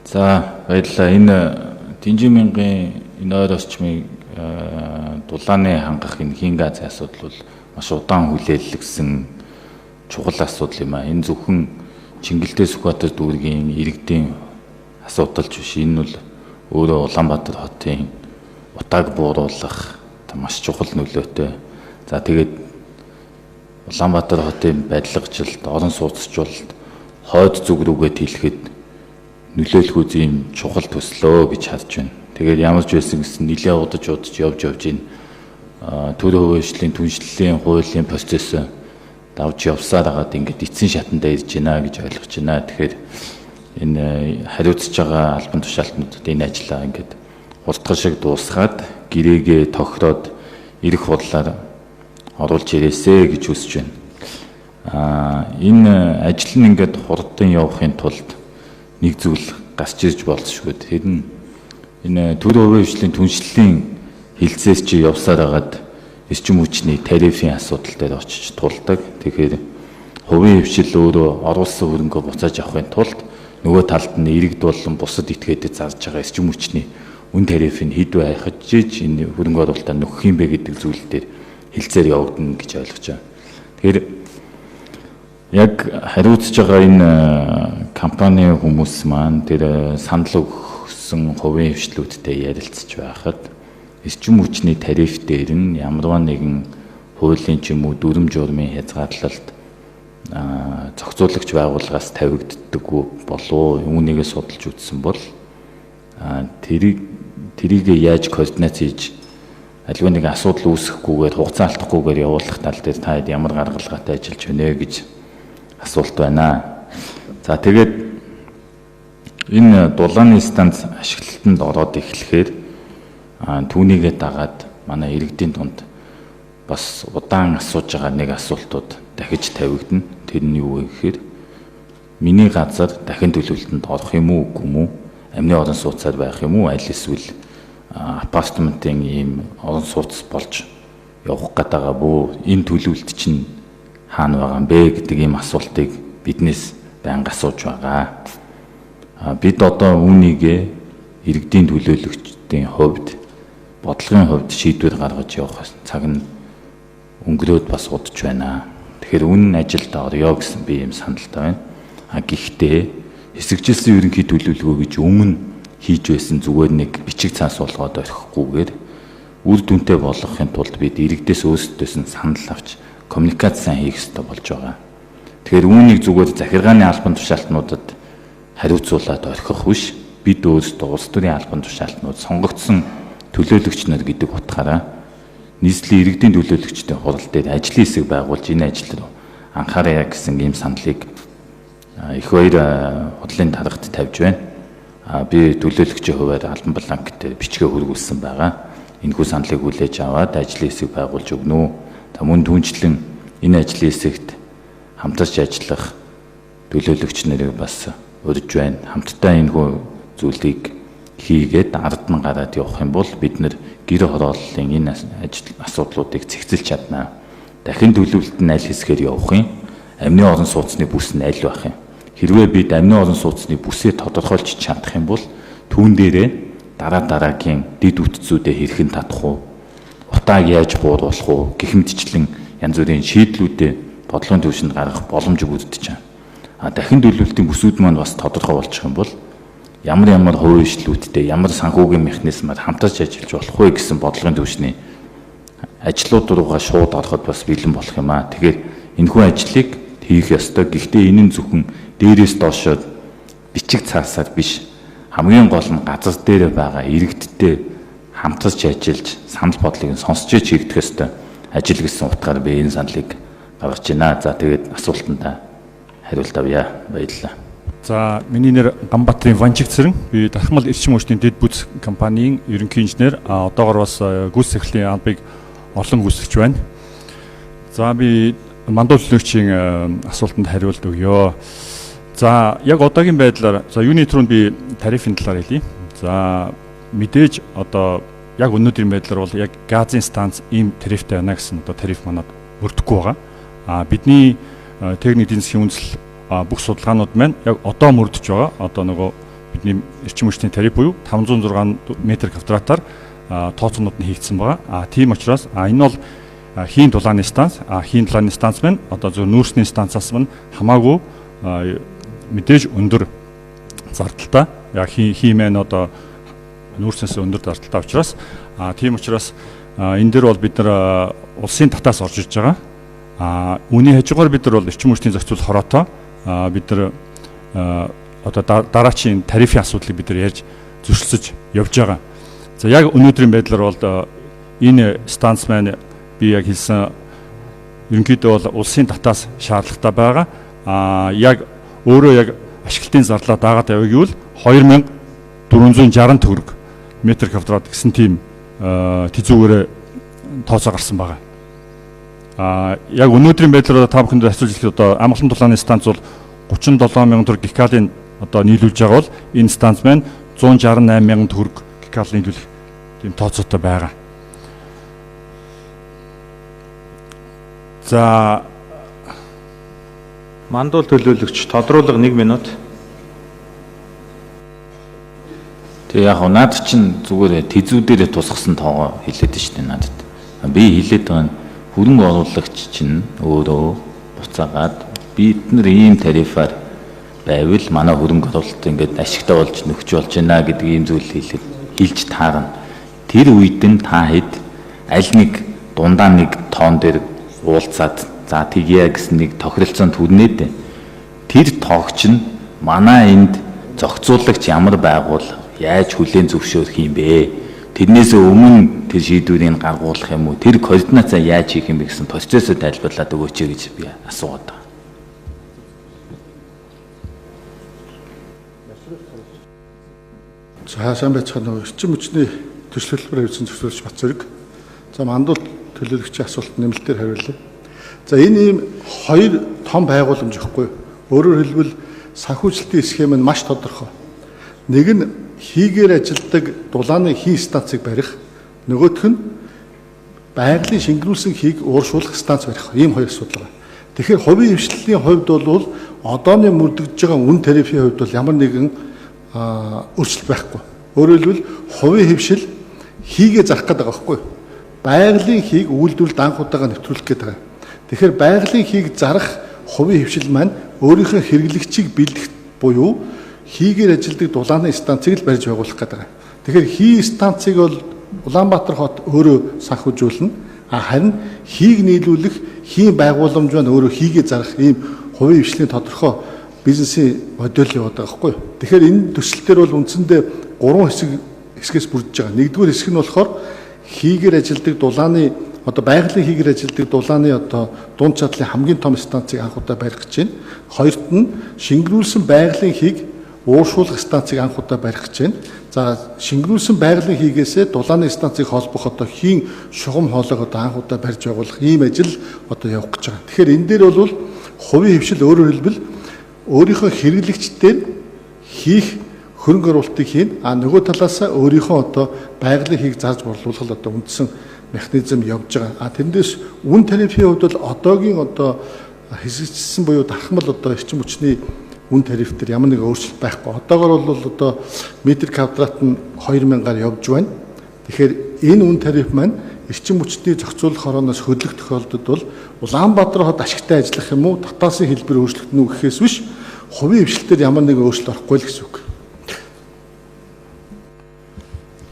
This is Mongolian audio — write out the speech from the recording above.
За, баярлалаа. Энэ Динжин мянгын энэ ойр орчмыг дулааны хангах энэ хийн газын асуудал бол маш удаан хүлээллэгсэн чухал асуудал юм а. Энэ зөвхөн Чингэлтэй Сүхбаатар дүүргийн иргэдийн асуудал ч биш. Энэ бол өөрөө Улаанбаатар хотын утааг бууруулах маш чухал нөлөөтэй. За, тэгээд Улаанбаатар хотын барилгачлалт, орон сууцчлалт, хойд зүг рүүгээ тэлэхэд нөлөөлөх ийм чухал төслөө гэж харж байна. Тэгээд ямар ч байсан гэсэн нэлээ удаж удаж явж явж энэ төр хөвөшлийн түншлэлийн хуулийн процесс давж явсаар хагаад ингээд эцсийн шатанд ирж байна гэж ойлгож байна. Тэгэхээр энэ хариуцж байгаа албан тушаалтнуудад энэ ажлаа ингээд хурдхан шиг дуусгаад, гэрээгээ тохироод ирэх хурлаар оруулж ирээсэ гэж хүсэж байна. Энэ ажил нь ингээд хурдан явахын тулд нэг зүйл гарч ирж болзошгүй. Тэр нь энэ төр хувийн хвшлийн түншлэлийн хилцээс чи явсаар хагаад эрчим хүчний тарифын асуудал дээр очиж тулдаг. Тэгэхээр хувийн хвшил өөрөө оруулсан хөрөнгөө буцааж авахын тулд нөгөө талд нь иргэд болон бусад этгээдэд зарж байгаа эрчим хүчний үн тарифыг хэд байхаж жиж энэ хөрөнгө оруулалтаа нөхөх юм бэ гэдэг зүйл дээр хилцээр явагдана гэж ойлгож байна. Тэгэхээр яг хариуцж байгаа энэ компани хүмүүс маань тэр санал өгсөн хувийн хвшлүүдтэй ярилцж байхад эрчим хүчний тариф дээр нь ямарваа нэгэн хуулийн ч юм уу дүрэм журмын хязгаарлалт зохицуулагч байгууллагаас тавигддаггүй болов, үүнийгээ судалж үзсэн бол тэрийг яаж координац хийж аливаа нэгэн асуудал үүсэхгүйгээр, хугацаа алдахгүйгээр явуулах тал дээр та ямар гаргалгаатай ажиллаж байна гэж асуулт байна. За, тэгээд энэ дулааны станц ашиглалтанд ороод эхлэхээр түүнийгээ дагаад манай иргэдийн дунд бас удаан асууж байгаа нэг асуултууд дахиж тавигдана. Тэр нь юу вэ гэхээр миний газар дахин төлөвлөлтөнд орох юм уу, үгүй юм уу? Амны орон сууцаар байх юм уу? Аль эсвэл апартментын ийм орон сууц болж явах гээд байгаа бүү? Энэ төлөвлөлт чинь хаана байгаа юм бэ гэдэг ийм асуултыг биднээс байнга асууж байгаа. Бид одоо үүнийгээ иргэдийн төлөөлөгчдийн хувьд, бодлогын хувьд шийдвэр гаргаж явах цаг нь өнгөрөөд бас удаж байна. Тэгэхээр үнэн ажилд орё гэсэн би ийм саналтай байна. Гэхдээ хэсэгчилсэн ерөнхий төлөвлөгөө гэж өмнө хийж байсан зүгээр нэг бичиг цаас болгоод орхихгүйгээр үр дүнтэй болгохын тулд бид иргэдээс өөрсдөөс нь санал авч коммуникац сайн хийх ёстой болж байгаа. Тэгэхээр үүнийг зүгээр захиргааны албан тушаалтнуудад хариуцуулаад орхих биш, бид өөрсдөө улс төрийн албан тушаалтнууд, сонгогдсон төлөөлөгч нар гэдэг утгаараа нийслэлийн иргэдийн төлөөлөгчдийн хурал дээр ажлын хэсэг байгуулж энэ ажил руу анхаарая гэсэн ийм саналыг их баяр хурлын даргад тавьж байна. Би төлөөлөгчийн хувиар албан бланк дээр бичгээ хүргүүлсэн байгаа. Энэхүү саналыг хүлээж аваад ажлын хэсэг байгуулж өгнө үү? Та мөн түнчлэн энэ ажлын хэсэгт хамтарч ажиллах төлөөлөгч нарыг бас урьж байна. Хамтдаа энэхүү зүйлийг хийгээд ард нь гараад явах юм бол бид нэр гэр хорооллын энэ ажил асуудлуудыг цэгцэлж чадна. Дахин төлөвлөлт нь аль хэсгээр явах юм? Амны орон сууцны бүс нь аль байх юм? Хэрвээ бид амны орон сууцны бүсээ тодорхойлж чадах юм бол түүн дээрээ дараа дараагийн дэд бүтцүүдээ хэрхэн татах уу? Утааг яаж бууруулах уу? Гэх мэтчлэн янз бүрийн шийдлүүдээ бодлогын түвшинд гаргах боломж бүрдэж байна. Дахин төлөвлөлтийн бүсүүд маань бас тодорхой болчих юм бол ямар ямар хувийн хвшлүүдтэй, ямар санхүүгийн механизмаар хамтарч ажиллаж болох вэ гэсэн бодлогын түвшний ажлууд руугаа шууд ороход бас бэлэн болох юм аа. Тэгэхээр энэхүү ажлыг хийх ёстой. Гэхдээ энэ нь зөвхөн дээрээс доошоо бичиг цаасаар биш. Хамгийн гол нь газар дээр байгаа иргэдтэй хамтарч ажиллаж, санал бодлыг нь сонсч хийгдэх ёстой ажил гэсэн утгаар би энэ саналыг гаргаж байна. За, тэгээд асуултандаа хариулт авъя. Баярлалаа. За, миний нэр Ганбаатарын Ванчиг Цэрэн. Би Дархмал эрчим хүчний дэд бүц компанийн ерөнхий инженер, одоогор бас гүйцэтгэх захирлын албыг олон гүйцэтгэж байна. За, би мандуу төлөөлөгчийн асуултанд хариулт өгье. За, яг одоогийн байдлаар, за, юуны түрүүнд би тарифын талаар хэлье. За, мэдээж одоо яг өнөөдрийн байдлаар бол яг газын станц ийм тарифтай байна гэсэн одоо тариф манад бүрдэхгүй байгаа. Бидний техник эдийн засгийн үндэслэл бүх судалгаанууд маань яг одоо мөрдөж байгаа. Одоо нөгөө бидний эрчим хүчний тариф буюу 506 метр квадратаар тооцоонууд нь хийгдсэн байгаа. Тийм учраас энэ бол хийн дулааны станц, хийн дулааны станц маань одоо зөв нүүрсний станцаас маань хамаагүй мэдээж өндөр зардалтай. Яг хий маань одоо нүүрснээс өндөр зардалтай учраас тийм учраас энэ дээр бол бид нар улсын татаас орж иж байгаа. Үүний хажуугаар бид нар бол эрчим хүчний зохицуулах хороотой бид нар одоо дараачийн тарифын асуудлыг бид нар ярьж зөрчилдөж явж байгаа. За яг өнөөдрийн байдлаар бол энэ станц маань би яг хэлсэн ерөнхийдөө бол улсын татаас шаардлагатай байгаа. Яг өөрөө яг ашиглалтын зарлаа дагаад явъя гэвэл 2460 төгрөг метр квадрат гэсэн тийм тэзүүгээрээ тооцоо гарсан байгаа. Яг өнөөдрийн байдлаар та бүхэнд асууж хэлэхэд одоо Амгалан дулааны станц бол 37,000 төгрөг гекалийн одоо нийлүүлж байгаа бол энэ станц маань 168,000 төгрөг гекал нийлүүлэх тийм тооцоотой байгаа. За Мандуул төлөөлөгч тодруулга 1 минут. Тэгээ яг наад чинь зүгээр тэзүү дээрээ тусгасан тоогоо хэлээд нь шүү дээ надад. Би хэлээд байгаа нь хөрөнгө оруулагч чинь өөрөө буцаагаад бид нар ийм тарифаар байвал манай хөрөнгө оруулалт ингээд ашигтай болж нөхч болж байна гэдэг ийм зүйл хэлээд хэлж таарна. Тэр үед нь та хэд аль нэг дундаа нэг тоон дээр уулзаад за тэгье гэсэн нэг тохиролцоонд хүрнэ дээ. Тэр тоогч нь манай энд зохицуулагч ямар байгуул яаж хүлээн зөвшөөрөх юм бэ? Тэрнээс өмнө тэр шийдвэрийг гаргуулах юм уу? Тэр координацаа яаж хийх юм бэ гэсэн процессыг тайлбарлаад өгөөч гэж би асуугаад байгаа. За сайн байцгаана уу. Эрчим хүчний төсөл хөтөлбөр хэрэгжсэн зөвшөөрч Батцэрэг. За мандуул төлөөлөгчийн асуулт нэмэлтээр хариулъя. За энэ ийм хоёр том байгууламж ихгүй. Өөрөөр хэлбэл санхүүжилтийн схем нь маш тодорхой. Нэг нь хийгээр ажилдаг дулааны хий станцыг барих, нөгөөх нь байгалийн шингэрүүлсэн хийг ууршуулах станц барих. Ийм хоёр асуудал байгаа. Тэгэхээр хувийн хвшлэлийн хувьд бол одооны мөрдөгдөж байгаа үн тарифын хувьд бол ямар нэгэн өөрчлөлт байхгүй. Өөрөөр хэлбэл хувийн хвшил хийгээ зарах гэдэг байгаа байхгүй юу? Байгалийн хийг үйлдвэрлэлд анх удаага нэвтрүүлэх гэдэг байгаа. Тэгэхээр байгалийн хийг зарах хувийн хвшил маань өөрийнхөө хэрэглэгчийг бэлдэх буюу хийгээр ажилдаг дулааны станцыг л барьж байгуулах гэдэг байгаа. Тэгэхээр хий станцыг бол Улаанбаатар хот өөрөө санхүүжүүлнэ. Харин хийг нийлүүлэх хийн байгууламж маань өөрөө хийгээ зарах ийм хувийн хвшлийн тодорхой бизнесийн модель яваад байгаа байхгүй юу? Тэгэхээр энэ төсөл дээр бол үндсэндээ гурван хэсгээс бүрдэж байгаа. Нэгдүгээр хэсэг нь болохоор хийгээр ажилдаг дулааны одоо байгалийн хийгээр ажилдаг дулааны одоо дунд чадлын хамгийн том станцыг анх удаа барих гэж байна. Хоёрт нь шингэрүүлсэн байгалийн хийг ууршуулах станцыг анх удаа барих гэж байна. За шингэрүүлсэн байгалийн хийгээсээ дулааны станцыг холбох одоо хийн шугам хоолойг одоо анх удаа барьж байгуулах ийм ажил одоо явах гэж байгаа. Тэгэхээр энэ дээр бол хувийн хвшил өөрөөр хэлбэл өөрийнхөө хэрэглэгчдээр хийх хөрөнгө оруулалтыг хийн. А нөгөө талаас өөрийнхөө одоо байгалийн хийг зарж борлуулах л одоо үндсэн механизм явж байгаа. А тэрнээс үн тарифын хувьд бол одоогийн одоо хэсэгчсэн буюу дархмал одоо эрчим хүчний үн тариф дээр ямар нэгэн өөрчлөлт байхгүй. Одоогор бол одоо метр квадрат нь 2000-аар явж байна. Тэгэхээр энэ үн тариф маань эрчим хүчний зохицуулах хорооноос хөдлөх тохиолдолд бол Улаанбаатар хот ашигтай ажиллах юм уу, татаасын хэлбэр өөрчлөгдөнө үү гэхээс биш хувийн хвшлэлээр ямар нэгэн өөрчлөлт орохгүй л гэсэн үг.